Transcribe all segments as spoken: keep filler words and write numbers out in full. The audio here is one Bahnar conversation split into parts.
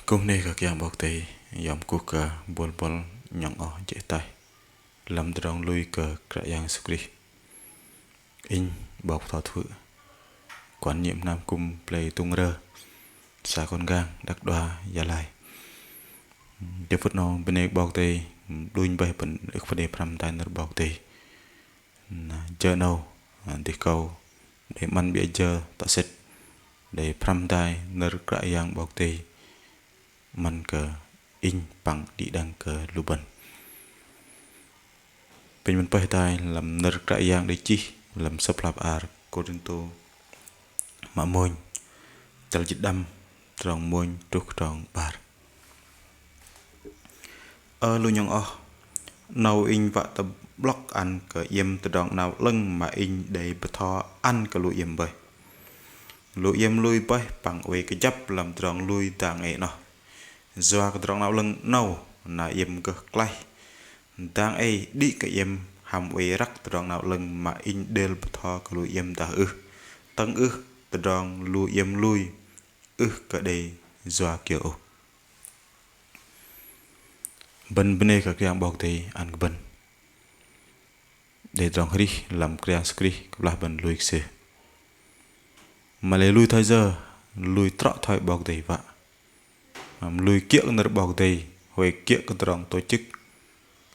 Kŭm nê kơ Kră Yang 'Bok Kei-Dei, yom kŭh kơ bôl bôl nhŏng oh jê̆ ataih lăm tơdrong lui kơ Kră Yang Yêsu Krist. Inh 'bok thoi thŭ quản nhiệm hnam kŭm plei Tung Rơ, xã Kon Gang, Đăk Đoa, Gia Lai. Jơ phŭt 'nâu bơnê 'Bok Kei-Dei đunh bơih bơ̆n ưh kơ pơhrăm hơdai nơ̆r 'Bok Kei-Dei. Na, jơ 'nâu, na, dih kâu đei 'măn biă jơ tŏ sĕt đei pơhrăm hơdai nơ̆r Kră Yang 'Bok Kei-Dei 'măn kơ inh păng đĭ đăng kơ lu bơ̆n. Pinh bơ̆n pơih hơdai lăm nơ̆r Kră Yang đei chih lăm sơ̆p hla bơar Kôrintô mă mônh, chăl jĭt đăm, trong mônh truh trong 'bar. Ơ lu nhŏng oh, 'nâu inh wă tơ'blŏk ăn kơ iĕm Tơdrong 'Nao 'Lơ̆ng mă inh đei bơtho ăn kơ lu iĕm bơih. Lu iĕm lui bơih păng oei kơjăp lăm tơdrong lui dang ei 'noh. Yua kơ Tơdrong 'Nao 'Lơ̆ng 'nâu na iĕm gơh klaih. Dang ei đĭ kơ iĕm hăm oei răk Tơdrong 'Nao 'Lơ̆ng mă inh đei bơtho kơ lu iĕm dah ưh. Tơ̆ng ưh tơdrong lu iĕm lui ưh kơ đei yua kiơ ôh. Bơ̆n bơnê kơ Kră Yang 'Bok Kei-Dei ăn kơ bơ̆n đei tơdrong arih lăm Kră Yang Yêsu Krist kơplah bơ̆n lui kơ Sư. Mă-lei lui thoi yơ, lui trŏ thoi 'Bok Kei-Dei wă. Mă lui kiơ̆ kơ nơ̆r 'Bok Kei-Dei, huay kiơ̆ kơ tơdrong tổ chức,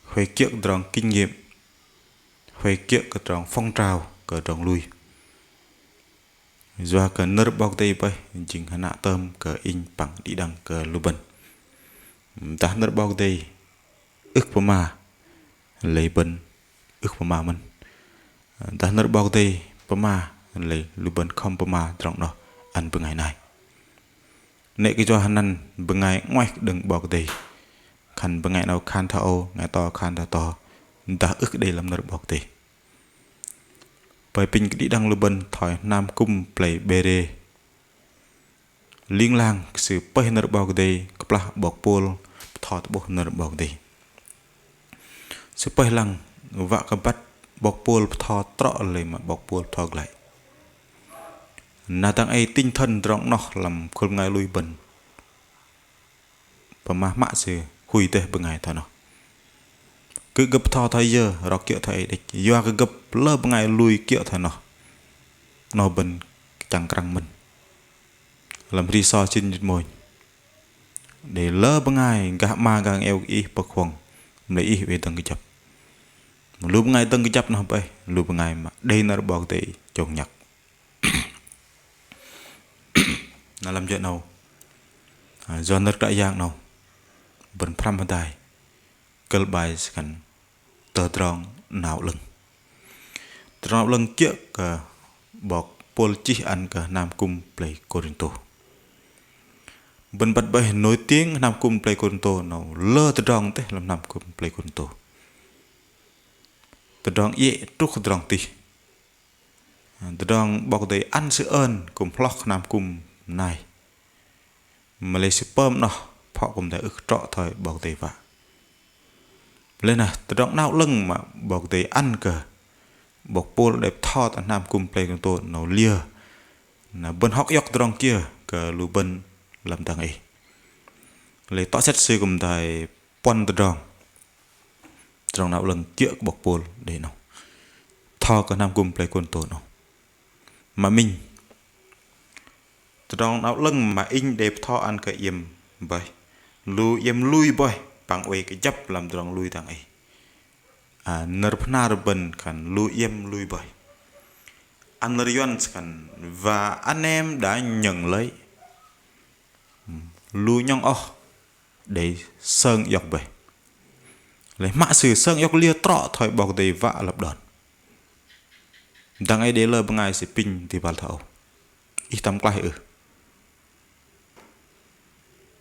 huay kiơ̆ kơ tơdrong kinh nghiệm, huay kiơ̆ kơ tơdrong phong trào kơ tơdrong lui. Yua kơ nơ̆r 'Bok Kei-Dei bơih jing hơnă tơm kơ inh păng đĭ đăng kơ lu bơ̆n. Dah nơ̆r 'Bok Kei-Dei ưh kơ pơma, lei bơ̆n ưh kơ pơma mơ̆n. Dah nơ̆r 'Bok Kei-Dei pơma, lei lu bơ̆n khŏm pơma tơdrong 'noh ăn bơngai nai. 'Nĕ kơ yua hơnăn bơngai 'nguaih kơ đơ̆ng 'Bok Kei-Dei. Khan bơngai 'nâu khan thoi âu, bơngai to khan thoi to, dah ưh kơ đei lăm nơ̆r 'Bok Kei-Dei. Bơih pinh kơ đĭ đăng lu bơ̆n thoi hnam kŭm plei Bêrê. Ling lang sư pơih nơ̆r 'Bok Kei-Dei kơplah 'bok Pôl bơtho tơ'bôh nơ̆r 'Bok Kei-Dei. Sư pơih lăng wă kơ băt 'bok Pôl bơtho trŏ lei mă 'bok Pôl bơtho glăi. Na dang ei tinh thần tơdrong 'noh lăm khul bơngai lui bơ̆n pơma mă sư hui dêh bơngai thoi noh. Kư̆m gơ̆p bơtho thoi yơ, rok kiơ̆ thoi ei đĕch. Yua kơ gơ̆p lơ bơngai lui kiơ̆ thoi noh. 'Noh bơ̆n kơchăng krăng mơ̆n. Lăm hri so sĭn jĭt mônh. Đei lơ bơngai gah 'ma gah 'ngiĕo kơ ih pơ̆k huŏng, mă-lei ih oei dơ̆ng kơjăp. Mă lu bơngai dơ̆ng kơjăp noh bơih, lu bơngai mă đei nơ̆r 'Bok Kei-Dei chông nhăk. Na lăm jơ 'nâu, a, yua nơ̆r Kră Yang 'nâu, bơ̆n pơhrăm hơdai, kơ̆l bai sư khan Tơdrong 'Nao 'Lơ̆ng. Tơdrong 'Nao 'Lơ̆ng kiơ̆ kơ 'bok Pôl chih ăn kơ hnam kŭm plei Kôrintô. Bơ̆n băt bơih nổi tiếng hnam kŭm plei Kôrintô 'nâu lơ tơdrong dêh lăm hnam kŭm plei Kôrintô. Tơdrong iĕ truh tơdrong tih. Tơdrong 'Bok Kei-Dei ăn sư ơn kŭm hloh hnam kŭm nai. Mă-lei sư pơm 'noh, phŏ kŭm đei ưh kơ trŏ thoi 'Bok Kei-Dei wă. Lei na tơdrong 'nao 'lơ̆ng mă 'Bok Kei-Dei ăn kơ 'bok Pôl đei bơtho tơ hnam kŭm plei Kôrintô 'nâu liơ. Na bơ̆n hŏk iŏk tơdrong kiơ kơ lu bơ̆n lăm dang ei. Lei tŏ sĕt sư kŭm đei puăn tơdrong. Tơdrong 'nao 'lơ̆ng kiơ̆ kơ 'bok Pôl đei 'nâu. Bơtho kơ hnam kŭm plei Kôrintô 'nâu. Mă minh. Tơdrong 'nao 'lơ̆ng mă inh đei bơtho ăn kơ iĕm bơih. Lu iĕm lui bơih, păng oei kơjăp lăm tơdrong lui dang ei. A, nơ̆r Bahnar bơ̆n khan lu iĕm lui bơih. Ăn nơ̆r Yuăn sư khan và anh em đã nhận lấy. Lu nhŏng oh đei sơng iŏk bơih. Lei mă sư sơng iŏk liơ trŏ thoi 'Bok Kei-Dei wă lăp đon. Dang ei đei lơ bơngai sư apinh dih băl thoi âu. Ih tam klaih ưh?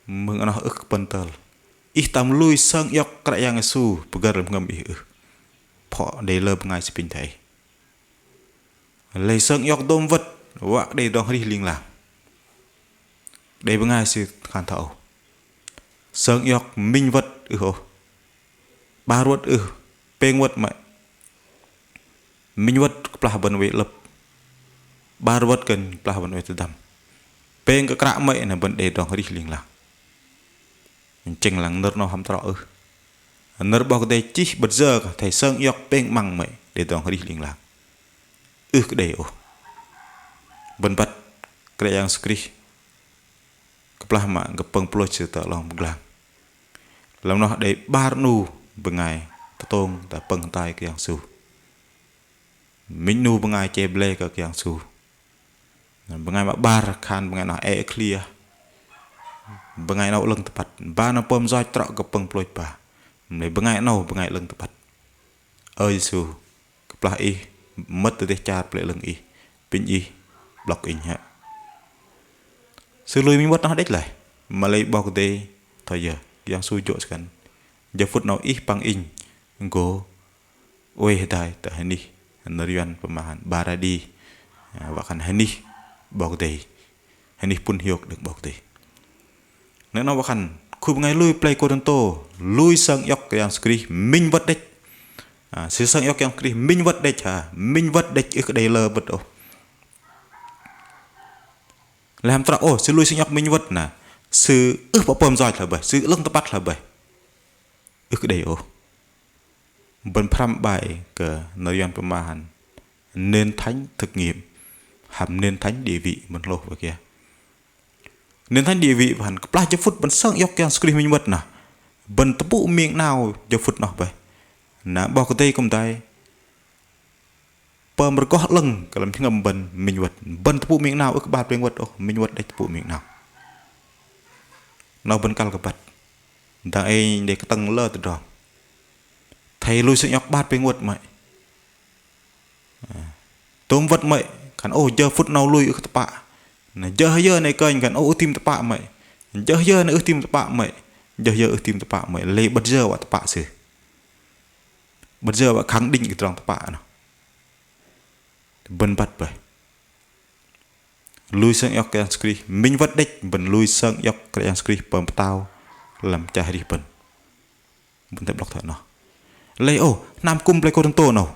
Mưh 'noh ưh kơ pơ̆n tơl. Ih tam lui sơng iŏk Kră Yang Yêsu pơgơ̆r lăm jơhngơ̆m ih ưh? Phŏ đei lơ bơngai sư apinh thoi ei. Lei sơng iŏk dôm wơ̆t, wă kơ đei tơdrong arih ling lang. Đei bơngai sư khan thoi âu. Sơng iŏk minh wơ̆t ưh ôh. 'Bar wơ̆t ưh, pêng wơ̆t mơ̆i. Minh wơ̆t kơplah bơ̆n oei 'lơ̆p. 'Bar wơ̆t kơ̆n kơplah bơ̆n oei tơdăm. Pêng kơ kră mơ̆i na bơ̆n đei tơdrong arih ling lang. Chĕng lăng nơ̆r 'nâu hăm trŏ ưh. Nơ̆r 'Bok Kei-Dei chih 'bơ̆t yơ kơ athei sơng iŏk pêng 'măng mơ̆i đei tơdrong arih ling lang. Ưh kơ đei ôh. Bơ̆n băt Kră Yang Yêsu Krist kơplah mă kơ pơ̆ng pơlôch Sư tơ 'long pơglang. Lăm noh đei 'bar 'nu bơngai tơtông tơ pơ̆ng hơdai Kră Yang Yêsu. Minh 'nu bơngai che ble kơ Kră Yang Yêsu. Bơngai mă 'bar khan bơngai noh ê khlia. Bơngai 'nâu 'lơ̆ng tơpăt. Ba noh pơm yoch trŏ kơ pơ̆ng pơlôch ba. Mă lei bơngai 'nâu bơngai 'lơ̆ng tơpăt. Ơ Yêsu, kơplah Ih mơ̆t tơ dêh char pơlei 'lơ̆ng Ih, apinh Ih 'blŏk inh hă. Sư lui minh wơ̆t noh đĕch laih. Mă lei 'Bok Kei-Dei thoi yơ, Kră Yang Yêsu jô̆ sư khan. Jơ phŭt 'nâu ih păng inh gô oei hơdai tơ hơnih nơ̆r Yuăn pơma khan paradis. Wă khan hơnih 'Bok Kei-Dei. Hơnih pŭn hiôk đơ̆ng 'Bok Kei-Dei. Nơ̆r 'nâu wă khan khul bơngai lui pơlei Kôrintô lui sơng iŏk Kră Yang Yêsu Krist minh wơ̆t đĕch. Sư sơng iŏk Kră Yang Yêsu Krist minh wơ̆t đĕch hă, minh wơ̆t đĕch ưh kơ đei lơ bơ̆t ôh. Lei hăm trŏ ôh, sư lui sơng iŏk minh wơ̆t na, sư ưh pă pơm yoch hloi bơih, sư 'lơ̆ng tơpăt hloi bơih. Ưh kơ đei ôh. Bơ̆n pơhrăm 'bai kơ nơ̆r Yuăn pơma khan nên thánh thực nghiệm hăm nên thánh địa vị, bơ̆n hlôh wă kiơ. Nên thánh địa vị wă khan kơplah jơ phŭt bơ̆n sơng iŏk Kră Yang Yêsu Krist minh wơ̆t na, bơ̆n tơpŭ ming 'nao jơ phŭt noh bơih. Na 'Bok Kei-Dei kư̆m đei pơm rơgoh 'lơ̆ng kơ lăm jơhngơ̆m bơ̆n minh wơ̆t. Bơ̆n tơpŭ ming 'nao ưh kơ 'bar pêng wơ̆t ôh, minh wơ̆t đĕch tơpŭ ming 'nao. 'Nâu bơ̆n kăl kơ băt. Dang ei đei kơtơ̆ng lơ tơdrong. Athei lui sơng iŏk 'bar pêng wơ̆t mơ̆i. Tôm wơ̆t mơ̆i, khan ôh jơ phŭt 'nâu lui ưh kơ tơpă. Na jơ hơyơ nai kơnh khan ôh ưh tim tơpă mơ̆i. Jơ hơyơ nai ưh tim tơpă mơ̆i. Jơ hơyơ ưh tim tơpă mơ̆i. Lei 'bơ̆t yơ wă tơpă sư. 'Bơ̆t yơ wă khăng đĭnh kơ tơdrong tơpă noh. Bơ̆n băt bơih. Lui sơng iŏk Kră Yang Yêsu Krist minh wơ̆t đĕch, bơ̆n lui sơng iŏk Kră Yang Yêsu Krist pơm pơtao lăm chăl arih bơ̆n. Bơ̆n athei 'blŏk thoi noh. Lei ôh, hnam kŭm pơlei Kôrintô 'nâu.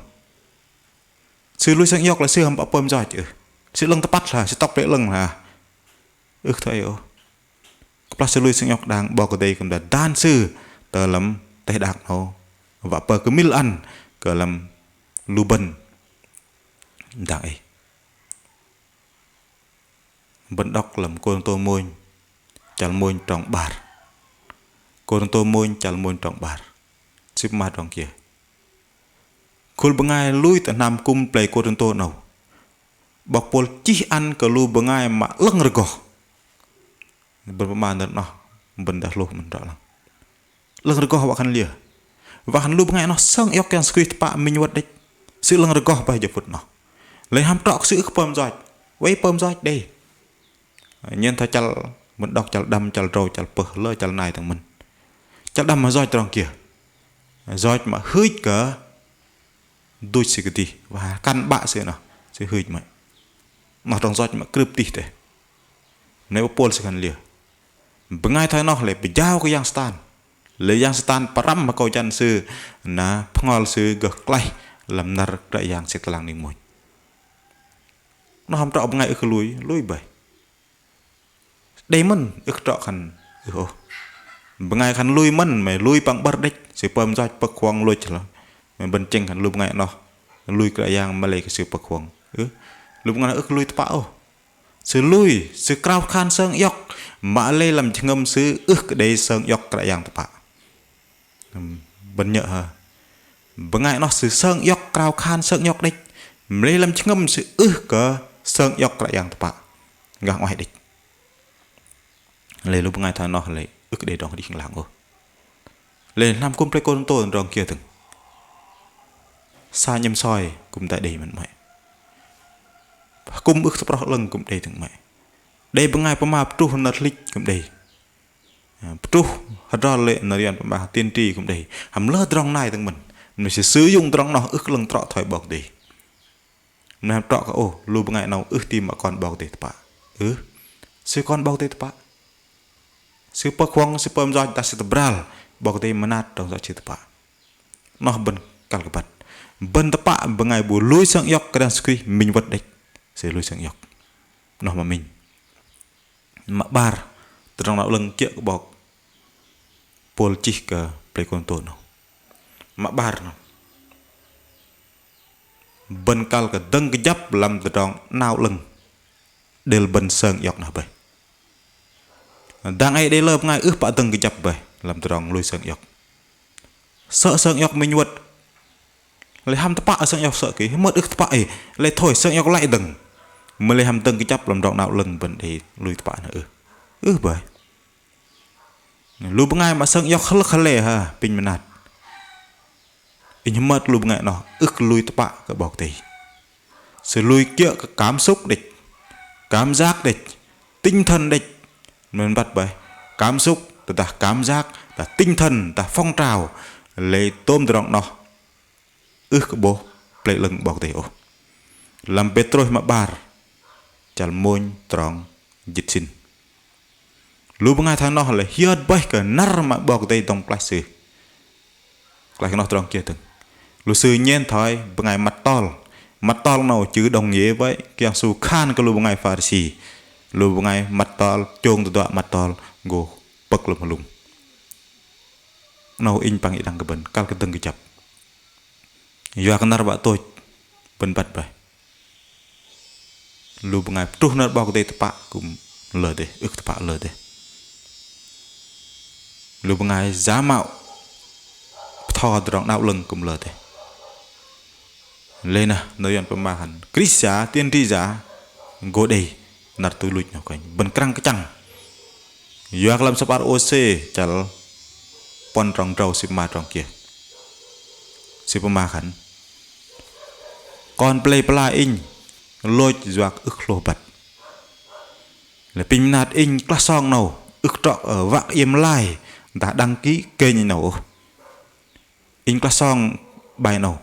Sư lui sơng iŏk lei sư hăm pă pơm yoch ưh. Sư 'lơ̆ng tơpăt hla, sư tŏk pơlei 'lơ̆ng hla. Ưh thoi ôh. Kơplah sư lui sơng iŏk đang 'Bok Kei-Dei kư̆m đei dan sư tơ lăm teh đak 'nâu. Wă pơkơmil ăn kơ lăm lu bơ̆n dang ei. Bơ̆n đŏk lăm Kôrintô mônh, chăl mônh trong 'bar. Kôrintô mônh, chăl mônh trong 'bar. Sư pơma tơdrong kiơ. Khul bơngai lui tơ hnam kŭm pơlei Kôrintô 'nâu. 'Bok Pôl chih ăn kơ lu bơngai mă 'lơ̆ng rơgoh. Bơ̆n pơma nơ̆r noh, bơ̆n dah hlôh mơ̆n trŏ lăng. 'Lơ̆ng rơgoh wă khan liơ. Wă khan lu bơngai noh sơng iŏk Kră Yang Yêsu Krist tơpă minh wơ̆t đĕch. Sư 'lơ̆ng rơgoh bơih jơ phŭt noh. Lei hăm trŏ kơ sư ưh kơ pơm yoch. Oei pơm yoch đei. Nhen thoi chăl, bơ̆n đŏk chăl đăm, chăl drâu, chăl pơh, lơ chăl nai dơ̆ng mơ̆n. Chăl đăm mă yoch tơdrong kiơ. Yoch mă hưch kơ duch sư kơdih, wă khan 'bă sư noh, sư hưch mơ̆i. Noh tơdrong yoch mă krưp tih dêh. Mă lei 'Bok Pôl sư khan liơ. Bơngai thoi noh lei pơjao kơ yang Satan. Lei yang Satan pơrăm akâu jăn sư, na bơhngol sư gơh klaih lăm năr Kră Yang sek tơlang ning mônh. Noh hăm trŏ bơngai ưh kơ lui, lui bơih. Đei mơ̆n, ưh kơ trŏ khan ưh ôh. Bơngai khan lui mơ̆n, mă lei lui păng 'bơ̆r đĕch, sư pơm yoch pơ̆k huŏng lôch lơ. Mă lei bơ̆n chĕng khan lu bơngai noh lui Kră Yang mă lei kơ sư pơ̆k huŏng. Ưh, lu bơngai noh ưh kơ lui tơpă ôh. Sư lui, sư krao khan sơng iŏk, mă lei lăm jơhngơ̆m sư ưh kơ đei sơng iŏk Kră Yang tơpă. Bơ̆n nhơ̆ hă. Bơngai noh sư sơng iŏk, krao khan sơng iŏk đĕch. Mă lei lăm jơhngơ̆m sư ưh kơ sơng iŏk Kră Yang tơpă. Gah 'ngoaih đĕch. Lei lu bơngai thoi noh lei ưh kơ đei tơdrong arih ling lang ôh. Lei hnam kŭm pơlei Kôrintô tơdrong kiơ dơ̆ng. Sa 'nhĕm soi kư̆m đei đei mơ̆n mơ̆i. Kư̆m ưh tơproh 'lơ̆ng kư̆m đei dơ̆ng mơ̆i. Đei bơngai pơma pơtruh năr hlĭch kư̆m đei. Pơtruh hơdrol lê̆ nơ̆r Yuăn pơma tiên tri kư̆m đei. Hăm lơ tơdrong nai dơ̆ng mơ̆n. Mă lei sư sử dụng tơdrong noh ưh kơ 'lơ̆ng trŏ thoi 'Bok Kei-Dei. Mă lei hăm trŏ kơ ôh, lu bơngai 'nâu ưh tim mă kon 'Bok Kei-Dei tơpă. Ưh. Sư kon 'Bok Kei-Dei tơpă. Sư pơ̆k huŏng, sư pơm yoch dah sư tơbral, 'Bok Kei-Dei mơnat tơdrong yoch sư tơpă. Noh bơ̆n kăl kơ băt. Bơ̆n tơpă bơngai bu lui sơng iŏk Kră Yang Yêsu Krist minh wơ̆t đĕch. Sư lui sơng iŏk. Noh mă minh. Mă 'bar, tơdrong 'nao 'lơ̆ng kiơ̆ kơ 'bok. Pôl chih kơ pơlei Kôrintô 'noh. Mă 'bar 'noh. Bơ̆n kăl kơ dơ̆ng kơjăp lăm tơdrong 'nao 'lơ̆ng. Đêl bơ̆n sơng iŏk 'noh bơih. Dang ei đei lơ bơngai ưh pă dơ̆ng kơjăp bơih lăm tơdrong lui sơng iŏk. Sơ̆ sơng iŏk minh wơ̆t. Lei hăm tơpă sơng iŏk sơ̆ ki, hơmơt ưh tơpă ei, lei thoi sơng iŏk lăi dơ̆ng. Mă lei hăm dơ̆ng kơjăp lăm tơdrong 'nao 'lơ̆ng bơ̆n đei lui tơpă 'noh ưh. Ưh bơih. Lu bơngai mă sơng iŏk hơlơ̆k hơle ha, apinh mơnat. Inh hơmơt lu bơngai 'noh ưh kơ lui tơpă kơ 'Bok Kei-Dei. Sư lui kiơ̆ kơ cảm xúc đĕch, cảm giác đĕch, tinh thần đĕch. Mơ̆n băt bơih, cảm xúc, tơdah cảm giác, tơdah tinh thần, tơdah phong trào, lei tôm tơdrong 'noh ưh kơ 'bôh Pơlei 'Lơ̆ng 'Bok Kei-Dei ôh. Lăm Pêtrôs mă 'bar, chăl mônh trong jĭt sĭn. Lu bơngai thoi noh lei hiơt bơih kơ năr mă 'Bok Kei-Dei dŏng pơklaih sư. Klaih kơ noh trong kiơ dơ̆ng. Lu sư nhen thoi bơngai măt tol. Măt tol 'nâu chữ đồng nghĩa với Kră Yang Yêsu khan kơ lu bơngai Pharisi. Lu bơngai măt tol, chông tơduă măt tol, gô pơ̆k lăm hơlŭng. 'Nâu inh păng đĭ đăng kơ bơ̆n, kăl kơ dơ̆ng kơjăp. Yua kơ năr wă tôch, bơ̆n băt bơih. Lu bơngai pơtruh nơ̆r 'Bok Kei-Dei tơpă kư̆m lơ dêh, ưh kơ tơpă lơ dêh. Lu bơngai giả mạo, bơtho tơdrong 'nao 'lơ̆ng kư̆m lơ dêh. Lei na, nơ̆r Yuăn pơma khan, Krist giả, tiên tri giả, gô đei, năr tui luch 'noh kơnh. Bơ̆n krăng kơchăng. Yua kơ lăm sơ̆p hla bơar Ôsê, chăl puăn trong drâu, sư pơma trong kiơ. Sư pơma khan, kon pơlei pơla inh, lôch yua kơ ưh kơ hlôh băt. Lei apinh mơnat inh klah song 'nâu, ưh kơ trŏ, ơ, wă kơ iĕm like, dah đăng ký kênh inh 'nâu ôh. Inh klah song bai 'nâu.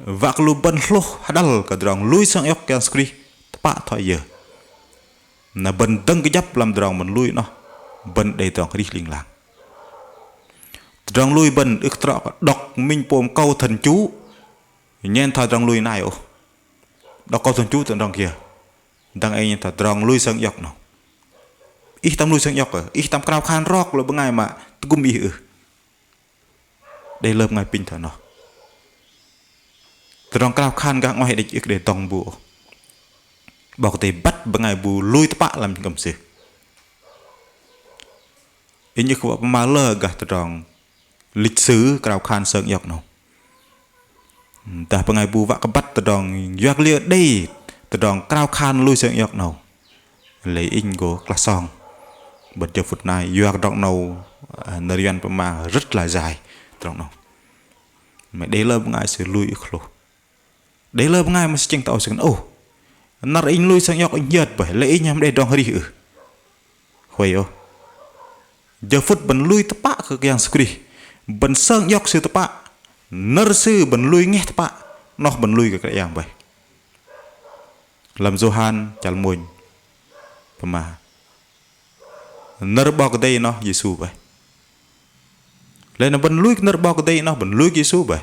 Wă kơ lu bơ̆n hlôh hơđăl kơ tơdrong lui sơng iŏk Kră Yang Yêsu Krist tơpă thoi yơ. Na bơ̆n dơ̆ng kơjăp lăm tơdrong bơ̆n lui 'noh, bơ̆n đei tơdrong arih ling lang. Tơdrong lui bơ̆n ưh kơ trŏ kơ đŏk minh pôm câu thần chú, nhen thoi tơdrong lui nai ôh. Đŏk câu thần chú tơdrong kiơ. Dang ei nhen thoi tơdrong lui sơng iŏk 'noh. Ih tam lui sơng iŏk, ih tam krao khan rok lu bơngai mă tơgŭm ih ưh. Đei lơ bơngai apinh thoi noh. Tơdrong krao khan gah 'nguaih đĕch ưh kơ đei dŏng bu ôh. 'Bok Kei-Dei băt bơngai bu lui tơpă lăm jơhngơ̆m Sư. Inh ưh kơ wă pơma lơ gah tơdrong lịch sử krao khan sơng iŏk 'nâu. Dah bơngai bu wă kơ băt tơdrong yua kơ liơ đei tơdrong krao khan lui sơng iŏk 'nâu. Lei inh gô klah song. Bơ̆t jơ phŭt nai yua kơ tơdrong 'nâu, ơ, nơ̆r Yuăn pơma rất là dài. Tơdrong 'nâu. Mă đei lơ bơngai sư lui ưh kơ hlôh. Đei lơ bơngai mă sư chĕng tơ âu sư khan ôh. Năr inh lui sơng iŏk inh hiơt bơih, lei inh hăm đei tơdrong arih ưh. Huay ôh. Jơ phŭt bơ̆n lui tơpă kơ Kră Yang Yêsu Krist. Bơ̆n sơng iŏk Sư tơpă. Nơ̆r Sư bơ̆n lui ngeh tơpă. 'Noh bơ̆n lui kơ Kră Yang bơih. Lăm Yôhan chăl mônh pơma. Nơ̆r 'Bok Kei-Dei 'noh Yêsu bơih. Lei na bơ̆n lui kơ nơ̆r 'Bok Kei-Dei 'noh bơ̆n lui kơ Yêsu bơih.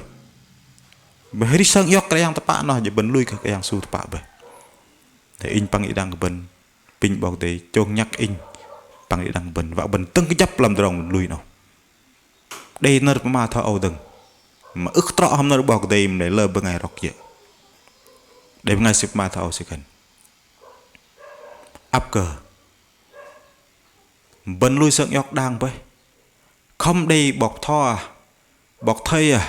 Bơ̆n arih sơng iŏk Kră Yang tơpă 'noh jơ̆ bơ̆n lui kơ Kră Yang Yêsu tơpă bơih. Lei inh păng đĭ đăng kơ bơ̆n, apinh 'Bok Kei-Dei chông nhăk inh păng đĭ đăng kơ bơ̆n, wă bơ̆n dơ̆ng kơjăp lăm tơdrong bơ̆n lui 'noh. Đei nơ̆r pơma thoi âu dơ̆ng. Mă ưh kơ trŏ hăm nơ̆r 'Bok Kei-Dei mă lei lơ bơngai rok kiơ̆. Đei bơngai sư pơma thoi âu sư khan. Ăp kơ bơ̆n lui sơng iŏk đang bơih. Khŏm đei 'bok bơtho, 'bok thây,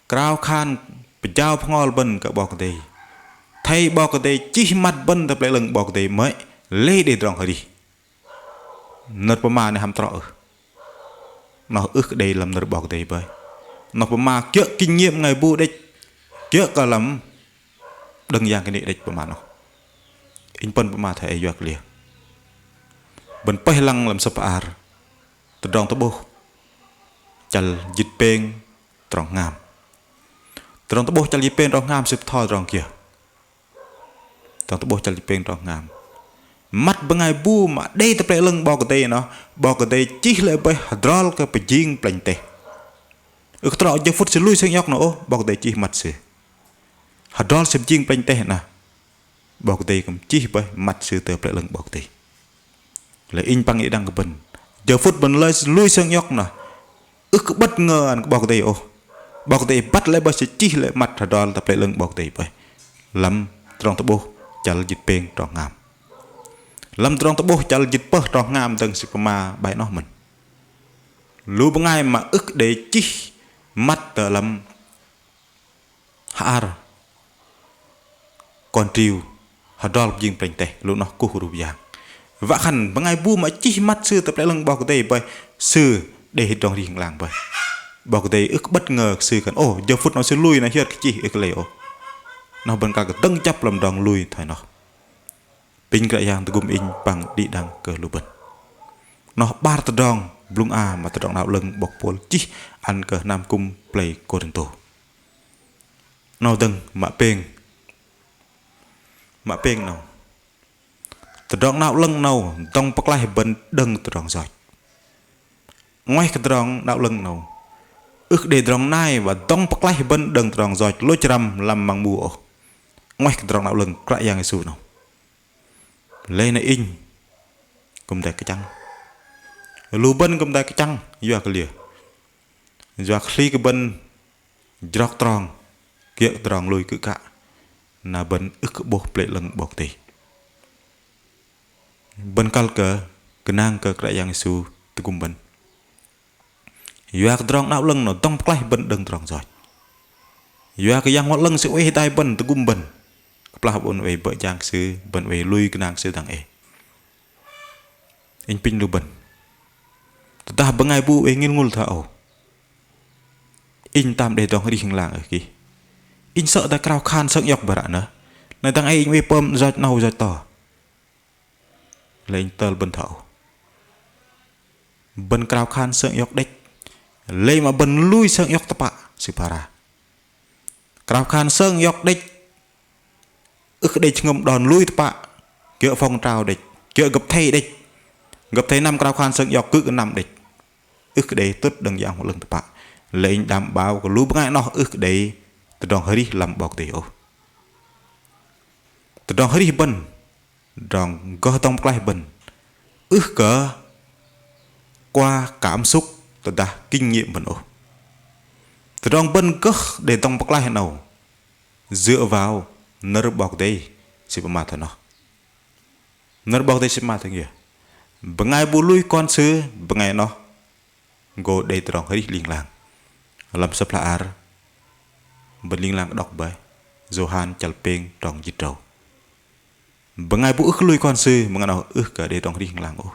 krao khan pơjao bơhngol bơ̆n kơ 'Bok Kei-Dei. Thây 'Bok Kei-Dei chih măt bơ̆n tơ Pơlei 'Lơ̆ng 'Bok Kei-Dei mơ̆i lei đei tơdrong arih. Nơ̆r pơma noh hăm trŏ ưh. Noh ưh kơ đei lăm nơ̆r 'Bok Kei-Dei bơih. Noh pơma kiơ̆ kinh nghiệm bơngai bu đĕch. Kiơ̆ kơ lăm đơ̆ng yang kơnê̆ đĕch pơma noh. Inh pơ̆n pơma thoi ei yua kơ liơ. Bơ̆n pơih lăng lăm sơ̆p hla bơar Tơdrong Tơ'bôh chăl jĭt pêng trong hngam. Tơdrong Tơ'bôh chăl jĭt pêng trong hngam sư bơtho tơdrong kiơ. Tơdrong Tơ'bôh chăl jĭt pêng trong hngam. Măt bơngai bu mă đei tơ Pơlei 'Lơ̆ng 'Bok Kei-Dei noh, 'Bok Kei-Dei chih lê̆ bơih hơdrol kơ pơjing plĕnh teh. Ưh kơ trŏ jơ phŭt sư lui sơng iŏk noh ôh, 'Bok Kei-Dei chih măt sư. Hơdrol sư pơjing plĕnh teh noh, 'Bok Kei-Dei kư̆m chih bơih măt sư tơ Pơlei 'Lơ̆ng 'Bok Kei-Dei. Lei inh păng đĭ đăng kơ bơ̆n, Jơ phŭt bơ̆n lui sơng iŏk noh, ưh kơ 'bơ̆t ngơ ăn kơ 'Bok Kei-Dei ôh. 'Bok Kei-Dei băt lê̆ bơih, sư chih lê̆ măt hơdrol tơ Pơlei 'Lơ̆ng 'Bok Kei-Dei bơih. Lăm tơdrong tơ'bôh chăl jĭt pêng trong hngam. Lăm tơdrong tơ'bôh chăl jĭt pơh trong hngam dơ̆ng sư pơma 'bai noh mơ̆n. Lu bơngai mă ưh kơ đei chih măt tơ lăm hơar Kon Triu hơdrol jing plĕnh teh, lu noh kuh rup yang. Wă khan bơngai bu mă chih măt sư tơ Pơlei 'Lơ̆ng 'Bok Kei-Dei bơih, sư đei tơdrong arih ling lang bơih. 'Bok Kei-Dei ưh kơ 'bơ̆t ngơ kơ sư khan, ô, jơ phŭt noh sư lui noh hiơt kơ chih, ưh kơ lei ôh. Noh bơ̆n kăl kơ dơ̆ng chăp lăm tơdrong lui thoi noh. Apinh Kră Yang tơgŭm inh păng đĭ đăng kơ lu bơ̆n. Noh 'bar tơdrong blŭng a mă Tơdrong 'Nao 'Lơ̆ng 'bok Pôl chih ăn kơ hnam kư̆m plei Kôrintô. 'Nâu dơ̆ng mă pêng. Mă pêng 'nâu. Tơdrong 'Nao 'Lơ̆ng 'nâu dŏng pơklaih bơ̆n đơ̆ng tơdrong yoch. 'Nguaih kơ Tơdrong 'Nao 'Lơ̆ng 'nâu ưh kơ đei tơdrong nai wă dŏng pơklaih bơ̆n đơ̆ng tơdrong yoch lôch răm lăm măng mu ôh. 'Nguaih kơ Tơdrong 'Nao 'Lơ̆ng Kră Yang Yêsu 'nâu. Lei na inh kư̆m đei kơchăng. Lu bơ̆n kư̆m đei kơchăng, yua kơ liơ? Yua kơ hli kơ bơ̆n jrok trong, kiơ̆ tơdrong lui kư̆ kă, na bơ̆n ưh kơ 'bôh Pơlei 'Lơ̆ng 'Bok Kei-Dei. Bơ̆n kăl kơ gơnang kơ Kră Yang Yêsu tơgŭm bơ̆n. Yua kơ Tơdrong 'Nao 'Lơ̆ng 'nâu dŏng pơklaih bơ̆n đơ̆ng tơdrong yoch. Yua kơ Yang Bơhngol 'Lơ̆ng Sư oei hơdai bơ̆n, tơgŭm bơ̆n. Kơplah bơ̆n oei bơ̆ jang kơ Sư, bơ̆n oei lui gơnang kơ Sư dang ei. Inh apinh lu bơ̆n. Tơdah bơngai bu oei ngil ngŭl thoi âu, inh tam đei tơdrong arih ling lang ưh kih? Inh sơ̆ dah krao khan sơng iŏk bơih ră nơh. Na dang ei inh oei pơm yoch 'nâu yoch to. Lei inh tơl bơ̆n thoi âu. Bơ̆n krao khan sơng iŏk đĕch. Lei mă bơ̆n lui sơng iŏk tơpă, sư phara. Krao khan sơng iŏk đĕch. Ưh kơ đei jơhngơ̆m đon lui tơpă, kiơ̆ phong trào đĕch, kiơ̆ gơ̆p thây đĕch. Gơ̆p thây năm krao khan sơng iŏk kư̆ kơ năm đĕch. Ưh kơ đei tŭt đơ̆ng Yang Bơhngol 'Lơ̆ng tơpă. Lei inh đăm 'bao kơ lu bơngai noh ưh kơ đei tơdrong arih lăm 'Bok Kei-Dei ôh. Tơdrong arih bơ̆n, tơdrong gơh dŏng pơklaih bơ̆n ưh kơ qua cảm xúc tơdah kinh nghiệm bơ̆n ôh. Tơdrong bơ̆n gơh đei dŏng pơklaih 'nâu dựa vào nơ̆r 'Bok Kei-Dei Sư pơma thoi noh. Nơ̆r 'Bok Kei-Dei Sư pơma thoi kiơ? Bơngai bu lui Kon Sư, bơngai noh gô đei tơdrong arih ling lang. Lăm sơ̆p hla ar bơ̆n ling lang đŏk bơih, Yôhan chăl pêng trong jĭt drâu. Bơngai bu ưh kơ lui Kon Sư, bơngai noh ưh kơ đei tơdrong arih ling lang ôh.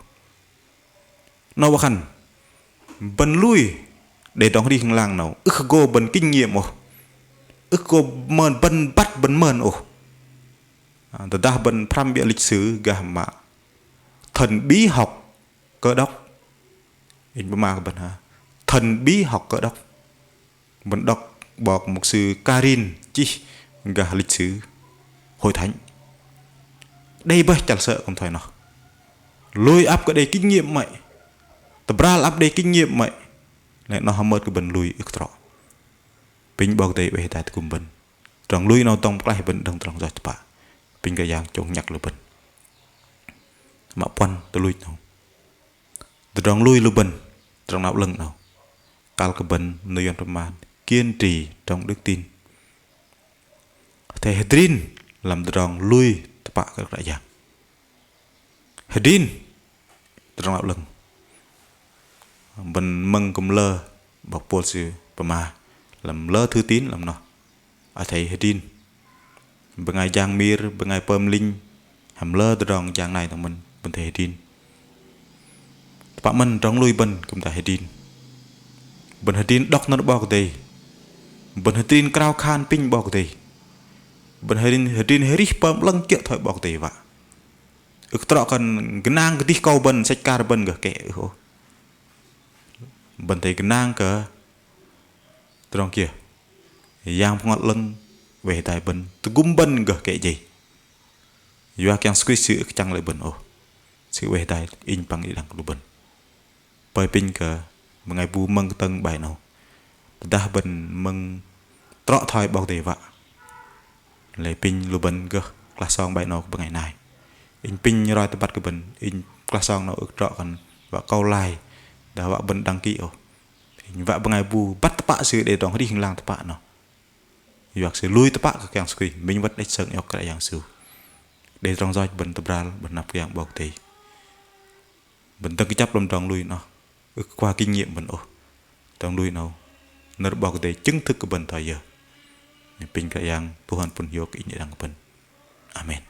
'Nâu wă khan bơ̆n lui đei tơdrong arih ling lang 'nâu ưh kơ gô bơ̆n kinh nghiệm ôh. Ưh kơ gô mơn bơ̆n băt bơ̆n mơn ôh. Tơdah bơ̆n pơhrăm 'biơ̆ lịch sử gah mă thần bí học Cơ Đốc. Inh pơma kơ bơ̆n ha. Thần bí học Cơ Đốc. Bơ̆n đŏk 'bok mục sư Karin chih gah lịch sử Hội Thánh. Đei bơih chăl sơ̆ kư̆m thoi noh. Lui ăp kơ đei kinh nghiệm 'mơ̆i. Tơbral ăp đei kinh nghiệm 'mơ̆i. Lei noh hơmơt kơ bơ̆n lui ưh kơ trŏ. Apinh 'Bok Kei-Dei oei hơdai tơgŭm bơ̆n. Tơdrong lui 'nâu dŏng pơklaih bơ̆n đơ̆ng tơdrong yoch tơpă. Apinh Kră Yang chông nhăk lu bơ̆n. Mă puăn tuch luch 'nâu. Tơdrong lui lu bơ̆n, Tơdrong 'Nao 'Lơ̆ng 'nâu. Kăl kơ bơ̆n nơ̆r Yuăn pơma kiên trì trong đức tin. Athei hơdrin lăm tơdrong lui tơpă kơ Kră Yang. Hơdrin Tơdrong 'Nao 'Lơ̆ng. Bơ̆n mơ̆ng kư̆m lơ 'bok Pôl sư pơma lăm lơ thư tín lăm noh. Athei hơdrin. Bơngai jang mir, bơngai pơm linh, hăm lơ tơdrong jang nai dơ̆ng mơ̆n, bơ̆n athei hơdrin. Tơpă mơ̆n tơdrong lui bơ̆n kư̆m athei hơdrin. Bơ̆n hơdrin đŏk nơ̆r 'Bok Kei-Dei. Bơ̆n hơdrin krao khan apinh 'Bok Kei-Dei. Bơ̆n hơdrin, hơdrin arih pơm 'lơ̆ng kiơ̆ thoi 'Bok Kei-Dei wă. Ưh kơ trŏ khan gơnang kơdih akâu bơ̆n, sĕch akar bơ̆n gơh kĕ ưh ôh. Bơ̆n athei gơnang kơ tơdrong kiơ? Yang Bơhngol 'Lơ̆ng oei hơdai bơ̆n, tơgŭm bơ̆n gơh kĕ jei. Yua kơ Yang Yêsu Krist Sư ưh kơ chăng lê̆ bơ̆n ôh. Sư oei hơdai inh păng đĭ đăng kơ lu bơ̆n. Pơi apinh kơ bơngai bu mơ̆ng kơtơ̆ng 'bai 'nâu. Tơdah bơ̆n mơ̆ng trŏ thoi 'Bok Kei-Dei wă. Lei apinh lu bơ̆n gơh klah song 'bai 'nâu kơ bơngai nai. Inh apinh roi tơbăt kơ bơ̆n, inh klah song 'nâu ưh kơ trŏ khan wă kâu like, dah wă bơ̆n đăng ký ôh. Wă bơngai bu băt tơpă sư đei tơdrong arih ling lang tơpă noh. Yua kơ sư lui tơpă kơ Kră Yang Yêsu Krist, minh wơ̆t đĕch sơng iŏk Kră Yang Yêsu. Đei tơdrong yoch bơ̆n tơbral, bơ̆n năp Kră Yang 'Bok Kei-Dei. Bơ̆n dơ̆ng kơjăp lăm tơdrong lui noh. Ưh kơ qua kinh nghiệm bơ̆n ôh. Tơdrong lui 'nâu, nơ̆r 'Bok Kei-Dei chứng thực kơ bơ̆n thoi yơ. Apinh Kră Yang, Tuhan pŭn hiôk inh đĭ đăng kơ bơ̆n. Amen.